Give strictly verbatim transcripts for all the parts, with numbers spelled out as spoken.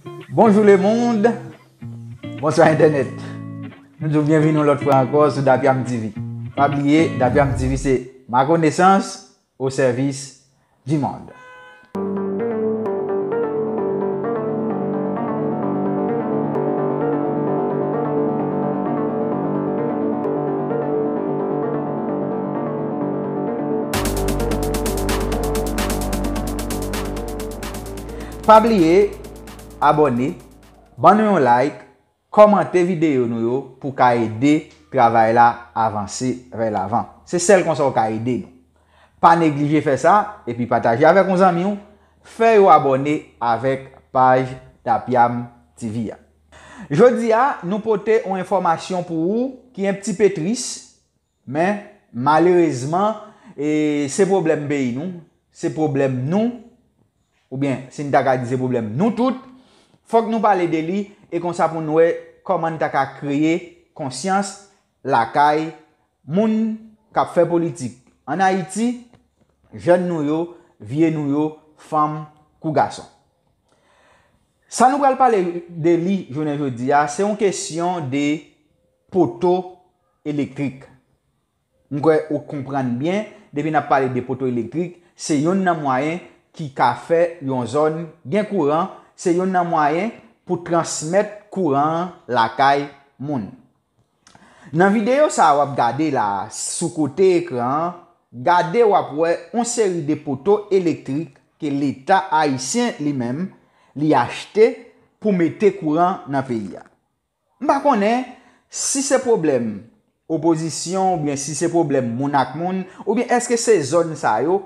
Bonjou lemonn, bonswa entènèt. Nou di w byenvini yon lòt fwa ankò sou Dapyam T V. Pa bliye, Dapyam T V se ma konesans o sèvis di mond. Pa bliye abòne, ban nou yon like, kòmante videyo nou yo pou ka ede travay la avanse vè lavan. Se sèl konsa w ka ede nou. Pa neglije fè sa, epi pataje avèk yon zanmi w, fè yo abòne avèk paj Dapyam T V a. Jodi a, nou pote yon enfòmasyon pou ou ki yon ti pe tris, men malerezman, e, se pwoblèm peyi nou, se pwoblèm nou, oubyen si n ta ka di se pwoblèm nou tout, fòk nou pale de li, e konsa pou n wè kòman n ta ka kreye konsyans lakay moun k ap fè politik ann Ayiti, jèn nou yo, vye nou yo, fanm kou gason. Sa nou pral pale de li jounen jodi a, se yon kesyon de poto elektrik. M kwè ou konprann byen, depi n ap pale de poto elektrik, se youn nan mwayen ki ka fè yon zòn gen kouran, se youn nan mwayen pou transmèt kouran an lakay moun. Nan videyo sa a w ap gade la a, sou kote ekran an, gade w ap wè yon seri de poto elektrik ke Leta ayisyen li menm, li achte pou mete kouran nan peyi a. M pa konnen si se pwoblèm opozisyon oubyen si se pwoblèm moun ak moun, oubyen èske se zòn sa yo,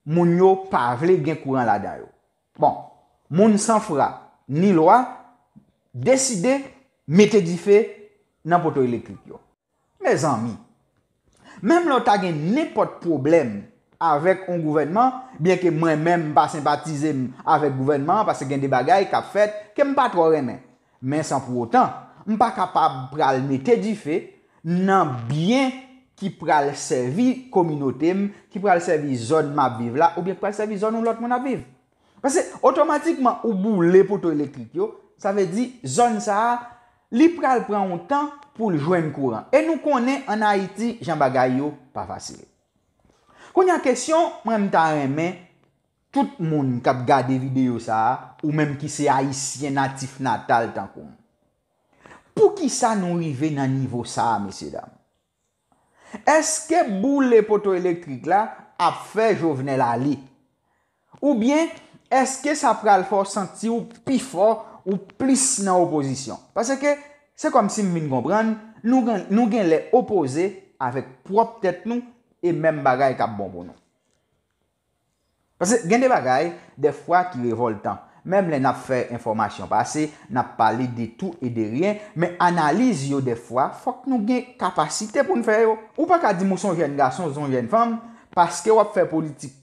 moun yo pa vle gen kouran ladan yo. Bon, moun san fra ni lwa deside mete dife nan poto elektrik yo. Mezanmi, menm lè w ta gen nenpòt pwoblèm avèk yon gouvènman, byenke mwen menm m pa senpatize m avèk gouvènman an, paske gen de bagay k ap fèt ke m pa twò renmen. Men san pou otan, m pa kapab pral mete dife nan byen ki pral sèvi kominote m, ki pral sèvi zòn m ap viv la, oubyen ki pral sèvi zòn yon lòt moun ap viv. Paske otomatikman ou boule poto elektrik yo, sa vle di zòn sa a, li pral pran yon tan pou l jwenn kouran. E nou konnen ann Ayiti, jan bagay yo pa fasil. Kounye a kesyon mwen m ta renmen tout moun k ap gade videyo sa a, ou menm ki se ayisyen natif natal tankou m. Poukisa nou rive nan nivo sa a, mesye dam? Èske boule poto elektrik la ap fè Jovenel ale? Oubyen èske sa pral fè w santi w pi fò, ou plis nan opozisyon? Paske se kòmsi m vin konprann, nou gen, nou gen lè opoze avèk pwòp tèt nou e menm bagay k ap bon pou nou. Paske gen de bagay, dèfwa, ki revòltan. Menm lè n ap fè enfòmasyon pase, n ap pale de tou e de ryen, men analiz yo dèfwa, fòk nou gen kapasite pou n fè yo. Ou pa ka di m ou se yon jèn gason, ou se yon jèn fanm, paske w ap fè politik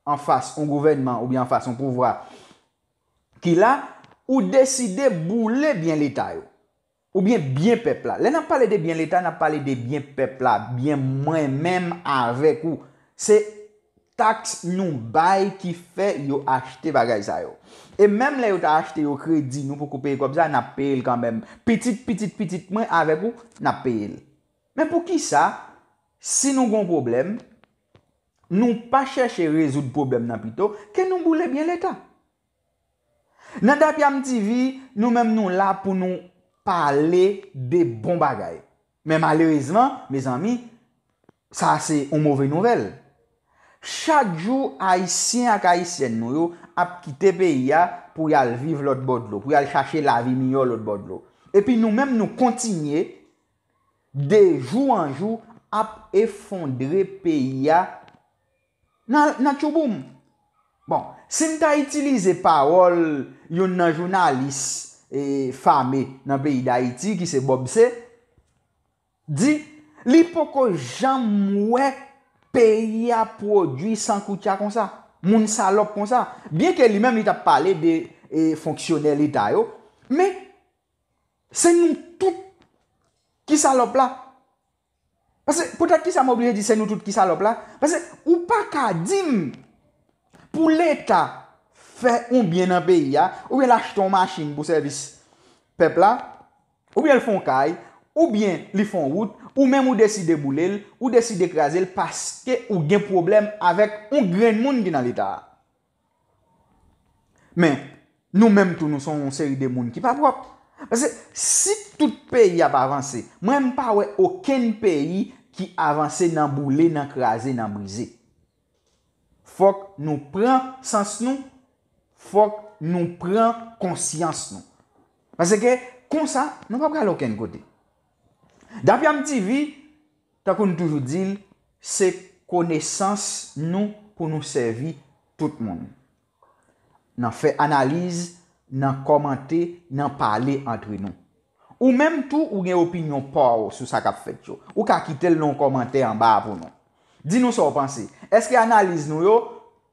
anfas yon gouvènman oubyen anfas yon pouvwa ki la, ou deside boule byen Leta yo. Oubyen byen pèp la. Lè n ap pale de byen Leta, n ap pale de byen pèp la, byen mwen menm avèk ou. Se taks nou bay ki fè yo achte bagay sa yo. E menm lè yo ta achte yo kredi, nou poko peye kòb sa, n ap peye l kanmenm. Pitit, pitit, pitit mwen avèk ou, n ap peye l. Men poukisa, si nou gon pwoblèm, nou pa chèche rezoud pwoblèm nan pito, ke nou boule byen Leta? Nan Dapyam T V, nou menm nou la pou nou pale de bon bagay. Men malerezman, mezanmi, sa se yon move nouvèl. Chak jou, Ayisyen ak Ayisyèn nou yo ap kite peyi a pou y al viv lòt bò dlo, pou y al chache lavi miyò lòt bò dlo. Epi nou menm, nou kontinye de jou an jou ap efondre peyi a nan, nan tchouboum. Bon, si m ta itilize pawòl youn nan jounalis, e, fame nan peyi Dayiti, ki se Bob C, di li poko janm wè peyi a pwodui sankoutya konsa, moun salòp konsa. Byenke li menm li t ap pale de, e, fonksyonè Leta yo, men se nou tout ki salòp la. Paske, poutèt kisa m oblije di se nou tout ki salòp la? Paske ou pa ka di m pou Leta fè yon byen nan peyi a, oubyen l achte yon machin pou sèvis pèp la, oubyen l fè yon kay, oubyen li fè yon wout, ou menm ou deside boule l, ou deside kraze l paske ou gen pwoblèm avèk yon grenn moun ki nan leta a. Men, nou menm tou, nou se yon seri de moun ki pa pwòp. Paske si tout peyi ap avanse, mwen m pa wè okenn peyi ki avanse nan boule, nan kraze, nan brize. Fòk nou pran sans nou, fòk nou pran konsyans nou. Paske konsa, nou pa pral okenn kote. Dapyam TV, tankou n toujou di l, se konesans nou pou nou sèvi tout moun. Nan fè analiz, nan kòmante, nan pale antre nou. Ou menm tou, ou gen opinyon pa w sou sa k ap fèt yo. Ou ka kite l nan yon kòmantè anba a pou nou. Di nou sa w panse. Èske analiz nou yo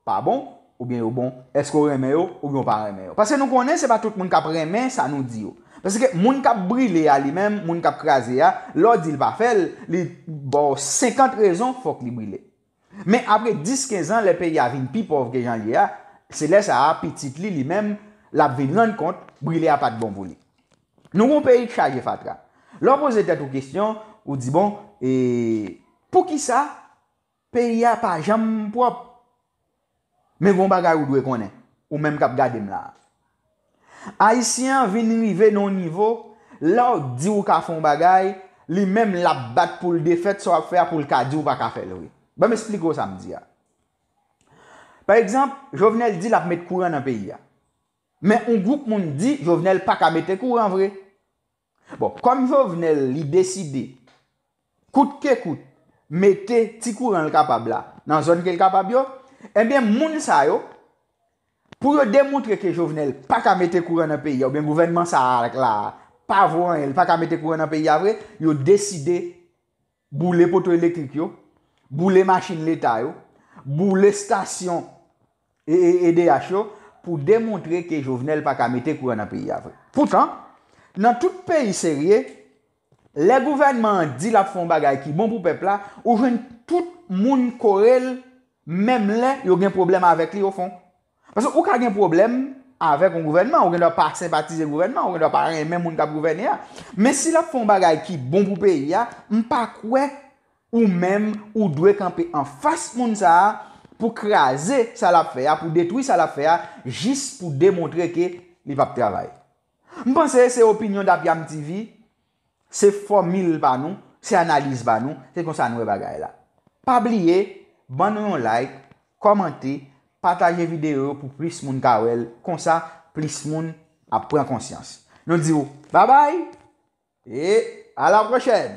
pa bon, oubyen yo bon? Èske w renmen yo, oubyen w pa renmen yo? Paske nou konnen se pa tout moun k ap renmen sa nou di yo. Paske moun k ap brile a li menm, moun k ap kraze a, lè w di l pa fè l, li ba w senkant rezon fòk li brile. Men apre dis kenz an, lè peyi a vin pi pòv ke jan l ye a, se lè sa a, pitit li, li menm, l ap vin rann kont, brile a pa t bon pou li. Nou gon peyi k chaje fatra. Lè w poze tèt ou kesyon, ou di, bon, e, poukisa peyi a pa janm pwòp? Men gon bagay ou dwe konnen, ou menm k ap gade m la a. Ayisyen an vin rive nan yon nivo, lè w di w ka fè yon bagay, li menm l ap bat pou l defèt sa w ap fè a pou l ka di w pa ka fè l vre. Ban m esplike w sa m di a. Pa egzanp, Jovenel di l ap met kouran nan peyi a. Men yon gwoup moun di Jovenel pa ka mete kouran vre. Bon, kòm Jovenel li deside, kout ke kout, mete ti kouran l kapab la nan zòn ke l kapab yo, ebyen moun sa yo, pou yo demontre ke Jovenel pa ka mete kouran nan peyi a, oubyen gouvènman sa a la pa vo anyen, li pa ka mete kouran nan peyi a vre, yo deside boule poto elektrik yo, boule machin leta yo, boule estasyon e, e, E D H yo, pou demontre ke Jovenel pa ka mete kouran nan peyi a vre. Poutan, nan tout peyi serye, lè gouvènman an di l ap fè yon bagay ki bon pou pèp la, ou jwenn tout moun kore l, menm lè yo gen pwoblèm avèk li ofon. Paske ou ka gen pwoblèm avèk yon gouvènman, ou gen dwa pa senpatize gouvènman, ou gen dwa pa renmen moun k ap gouvène a. Men si l ap fè yon bagay ki bon pou peyi a, m pa kwè ou menm ou dwe kanpe anfas moun sa a pou kraze sa l ap fè a, pou detwi sa l ap fè a, jis pou demontre ke li p ap travay. M panse se opinyon Dapyam TV, se fòmil pa nou, se analiz pa nou, se konsa n wè bagay la. Pa bliye, ban nou yon like, kòmante, pataje videyo yo pou plis moun ka wè l, konsa plis moun ap pran konsyans. Nou di w babay e a la pwochèn!